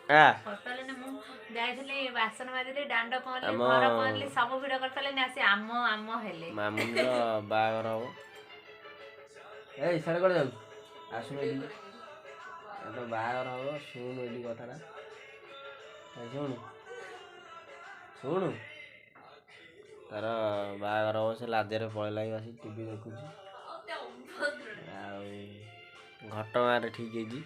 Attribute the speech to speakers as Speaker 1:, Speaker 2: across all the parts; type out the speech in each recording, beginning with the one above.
Speaker 1: ଆ
Speaker 2: କରିପାରିଲେନି। ମୁଁ ଯାଇଥିଲି ବାସନ ମାଜିଲି, ଦାଣ୍ଡ ପହଁରିଲି,
Speaker 1: ଆମ
Speaker 2: ଘର ପହଁରିଲି, ସବୁ ଭିଡ କରିପାରିଲେନି, ଆସି ଆମ ଆମ ହେଲେ।
Speaker 1: ମାମୁନିର ବାହାଘର ହବ। ଏଇ ସିଆଡ଼େ କୁଆଡ଼େ ଯାଉଛୁ? ଆସୁନୁ ଏଇଠିକି। ତ ବାହାଘର ହବ, ଶୁଣୁ ଏଇଠି କଥାଟା। ଏ ଶୁଣୁ ଶୁଣୁ, ତାର ବାହାଘର ହବ, ସେ ଲାଜରେ ପଳେଇଲା, ଆସି ଟିଭି ଦେଖୁଛି। ଆଉ ଘଟଗାଁରେ ଠିକ୍ ହେଇଛି।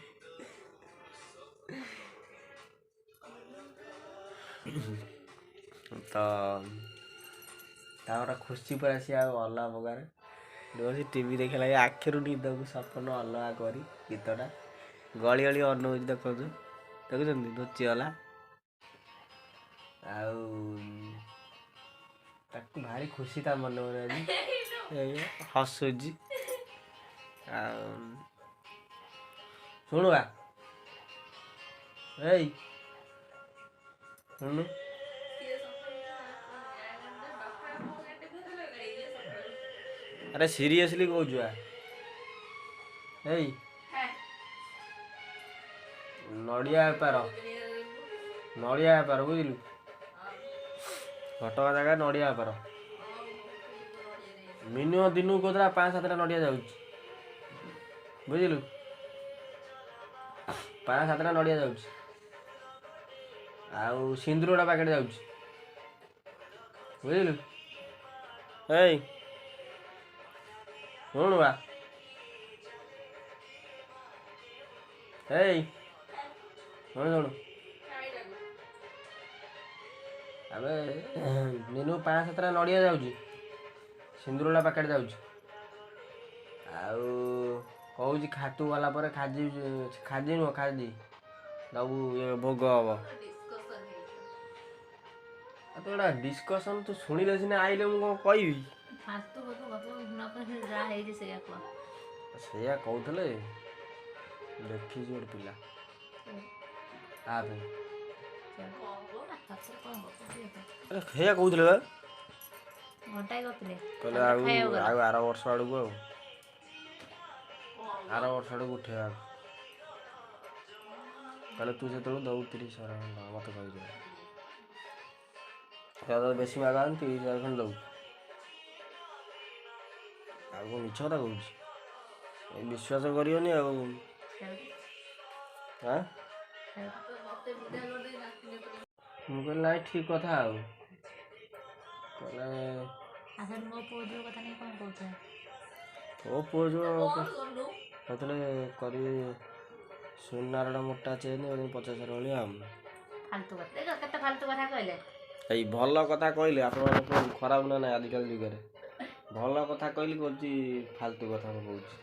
Speaker 1: ତ ତାଙ୍କର ଖୁସି ପୁରା, ସିଏ ଆଉ ଅଲଗା ପ୍ରକାର। ବସି ଟିଭି ଦେଖିଲା, ଆଖିରୁ ନିଦକୁ ସପନ ଅଲଗା କରି ଗୀତଟା ଗଳି ଗଳି ଅନଉଛି। ଦେଖନ୍ତୁ, ଦେଖୁଛନ୍ତି, ଲୁଚିଗଲା। ଆଉ ତାକୁ ଭାରି ଖୁସି ତା ମନେ ମନେ, ଆଜି ହସୁଛି। ଆଉ ଶୁଣୁ ବା, ଏଇ ଶୁଣୁ। ଆରେ ସିରିୟସଲି କହୁଛୁ ବା, ଏଇ ନଡ଼ିଆ ବେପାର, ନଡ଼ିଆ ବେପାର ବୁଝିଲୁ? ଘଟଗାଁ ଜାଗା ନଡ଼ିଆ ବେପାର। ମିନିମମ୍ ଦିନକୁ କହୁଥିଲା 5-7ଟା ନଡ଼ିଆ ଯାଉଛି, ବୁଝିଲୁ? 5-7ଟା ନଡ଼ିଆ ଯାଉଛି, ଆଉ ସିନ୍ଦୁର ଗୋଟେ ପ୍ୟାକେଟ୍ ଯାଉଛି, ବୁଝିଲୁ? ଏଇ ଶୁଣୁ ବା, ଏଇ ଶୁଣୁ ଶୁଣୁ। ଆବେ ଦିନକୁ 5-7ଟା ନଡ଼ିଆ ଯାଉଛି, ସିନ୍ଦୁରଟା ପ୍ୟାକେଟ୍ ଯାଉଛି। ଆଉ କହୁଛି ଖାତୁ ଗଲା ପରେ ଖାଜି, ଖାଜି ନୁହଁ ଖାଜି ଦବୁ, ଇଏ ଭୋଗ ହବ। ଆଉ ତୁ ଏଇଟା ଡିସ୍କସନ୍ ତୁ ଶୁଣିଲେ ସିନା ଆଇଲେ ମୁଁ କ'ଣ କହିବି।
Speaker 2: ଫାଲତୁ ଗପ ଗପ ନ କହିଲେ, ଯାହା ହେଇଛି ସେଇଆ କୁହ।
Speaker 1: ସେଇଆ କହୁଥିଲେ, ଦେଖିଛି ଗୋଟେ ପିଲା ଆ ପାଇଁ। ଆରେ ସେଇଆ କହୁଥିଲେ ବା।
Speaker 2: ଘଣ୍ଟାଏ ଗପିଲେ।
Speaker 1: କହିଲେ ଆଉ ଆଉ ଆର ବର୍ଷ ଆଡ଼କୁ, ଆଉ ଆର ବର୍ଷ ଆଡ଼କୁ ଉଠେଇବା। କହିଲେ ତୁ ସେତେବେଳକୁ ଦବୁ 30,000 ଖଣ୍ଡେ ମୋତେ କହିଛୁ। ବେଶୀ ମାଗନି, 30,000 ଖଣ୍ଡେ ଦବୁ। ଆଉ କ'ଣ ମିଛ କଥା କହୁଛି? ଏ ବିଶ୍ୱାସ କରିବନି ଆଉ। ଆଁ ମୁଁ କହିଲି ନାଇଁ, ଠିକ୍ କଥା। ଆଉ କହିଲେ
Speaker 2: ମୋ ପୁଅ ଝିଅ କଥା ନେଇ କ'ଣ କହୁଥିଲା?
Speaker 1: ତୋ ପୁଅ ଝିଅ କହୁଥିଲେ କରିବି ସୁନାର ମୋଟା ଚେନ୍ 50,000 ଭଳିଆ। ଆଉ
Speaker 2: ଫାଲତୁ କଥା, ଦେଖ କେତେ ଫାଲତୁ କଥା କହିଲେ।
Speaker 1: ଏଇ ଭଲ କଥା କହିଲେ ଆପଣମାନେ କଣ ଖରାପ ନା? ନାଇଁ, ଆଜିକାଲି ଯୁଗରେ ଭଲ କଥା କହିଲି କହୁଛି ଫାଲତୁ କଥା। ମୁଁ କହୁଛି